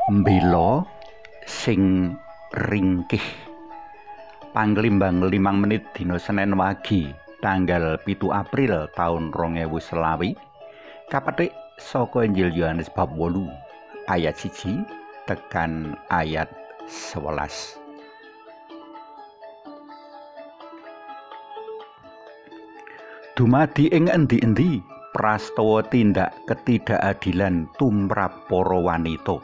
Mbela sing ringkih. Panglimbang 5 menit dina Senen wagi tanggal 7 April taun 2020 kapetik saka Injil Yohanes bab 8 ayat 1 tekan ayat 11. Dumadi ing endi-endi prastawa tindak ketidakadilan tumrap para wanita.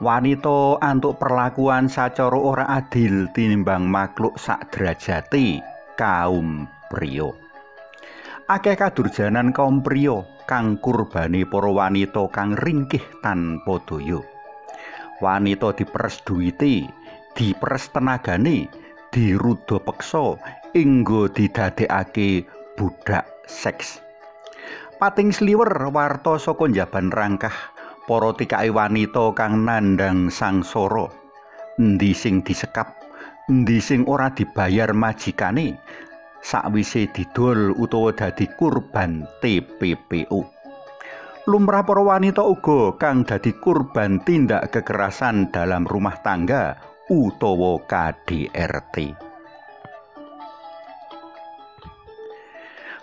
Wanita antuk perlakuan sacara ora adil tinimbang makhluk sak derajate kaum priya. Akeh kadurjanan kaum priya kang kurbane para wanita kang ringkih tanpa daya. Wanita diperes duwite, diperes tenagane, diruda peksa inggo didadekake budak seks. Pating sliwer warta saka njaban rangkah para tikake wanita kang nandhang sangsara. Endi sing disekap, endi sing ora dibayar majikane sakwise didol utawa dadi kurban TPPO. Lumrah para wanita uga kang dadi kurban tindak kekerasan dalam rumah tangga utawa KDRT.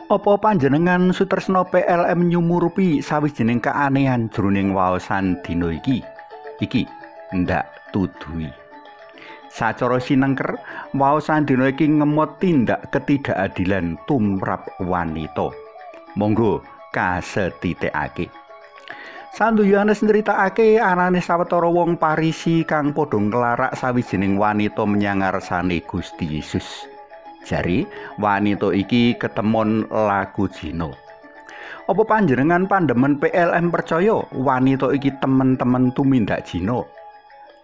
Apa panjenengan sutresna PLM nyumurupi sawijining keanehan jroning waosan dina iki? Iki ndak tuduhi. Sacara sinengker, waosan dina iki ngemot tindak ketidakadilan tumrap wanita. Monggo kasetitekake. Santo Yohanes nyritakake anane sawetara wong Parisi kang padha nglarak sawijining wanita menyang ngarsane Gusti Yesus. Jari wanita iki ketemon laku jina. Apa panjenengan pandemen PLM percaya wanita iki temen-temen tumindak jina?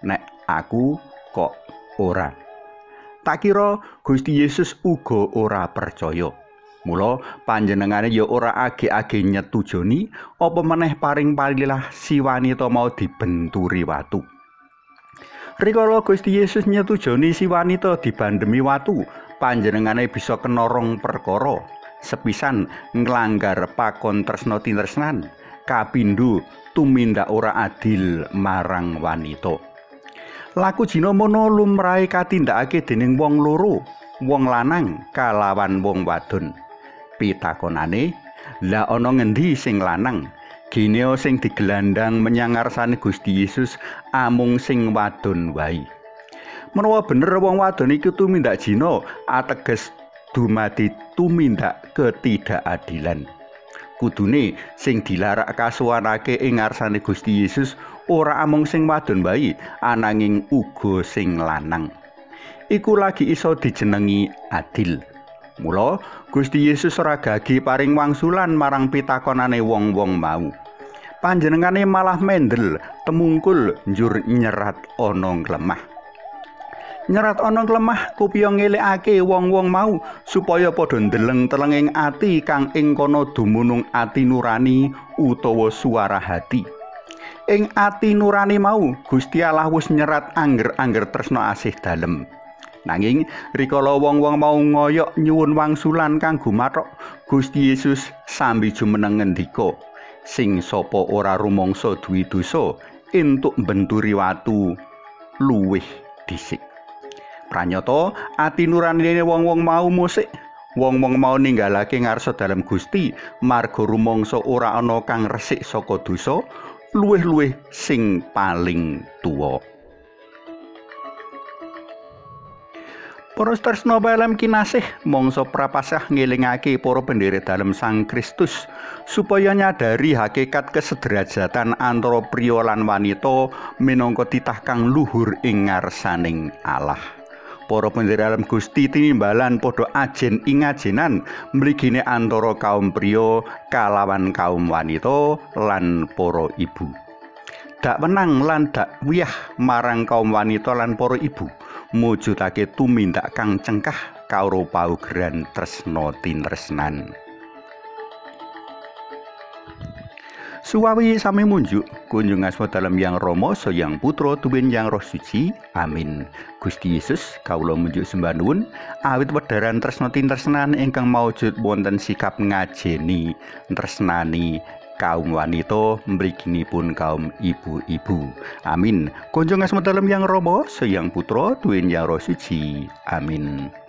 Nek aku kok ora. Tak kira Gusti Yesus uga ora percaya. Mula panjenengane ya ora age-age nyetujoni apa meneh paring palilah si wanita mau dibenturi watu. Rikala Gusti Yesus nyetujoni si wanita dibandemi watu, panjenengane bisa kena rong perkara. Sepisan nglanggar pakon tresna tinresnan, kapindho tumindak ora adil marang wanita. Laku jina mono lumrahe katindakake dening wong loro, wong lanang kalawan wong wadon. Pitakonane, lah ana ngendi sing lanang? Gineo sing digelandang menyang ngarsane Gusti Yesus amung sing wadon wae. Menawa bener wong wadon iki tumindak jina, ateges dumadi tumindak ketidakadilan. Kudune sing dilarak kasuwanake ing ngarsane Gusti Yesus ora amung sing wadon wae, ananging uga sing lanang. Iku lagi iso dijenengi adil. Mula Gusti Yesus ora gagi paring wangsulan marang pitakonane wong-wong mau. Panjenengane malah mendel temungkul njur nyerat ana nglemah. Nyerat ana nglemah kupiya ngelekake wong-wong mau supaya padha ndeleng telenging ati kang ing kono dumunung ati nurani utawa suara hati. Ing ati nurani mau Gusti Allah wis nyerat angger-angger tresna asih dalem. Nanging rikala wong-wong mau ngoyok nyuwun wangsulan kanggo mathok, Gusti Yesus sambi jumeneng ngendika, sing sapa ora rumangsa duwe dosa entuk mbenturi watu luwih dhisik. Pranyata ati nuranine wong-wong mau musik. Wong-wong mau ninggalake ngarsa dalem Gusti marga rumangsa ora ana kang resik saka dosa, luwih-luwih sing paling tuwa. Para tresna PLM kinasih, mangsa Prapasah ngelingake para pendherek dalem Sang Kristus supaya nyadari hakikat kesederajatan antara priya lan wanita minangka titah kang luhur ing ngarsaning Allah. Para pendherek dalem Gusti tinimbalan padha ajen ing ajenan mligine antara kaum priya kalawan kaum wanita lan para ibu. Dak wenang lan dak wiyah marang kaum wanita lan para ibu mujudake tumindak kang cengkah karo paugeran tresna tinresnan. Suwawi sami munjuk kunjung asma dalem Yang Rama, Yang Putra, tuwin Yang Roh Suci. Amin. Gusti Yesus, kawula munjuk sembah nuwun awit wedharan tresna tintresnan ingkang maujud wonten sikap ngajeni, tresnani Kaum wanita mriginipun kaum ibu-ibu. Amin. Kunjung asma dalem Yang Rama, Sang Putra, Duwin Yang Roh Suci. Amin.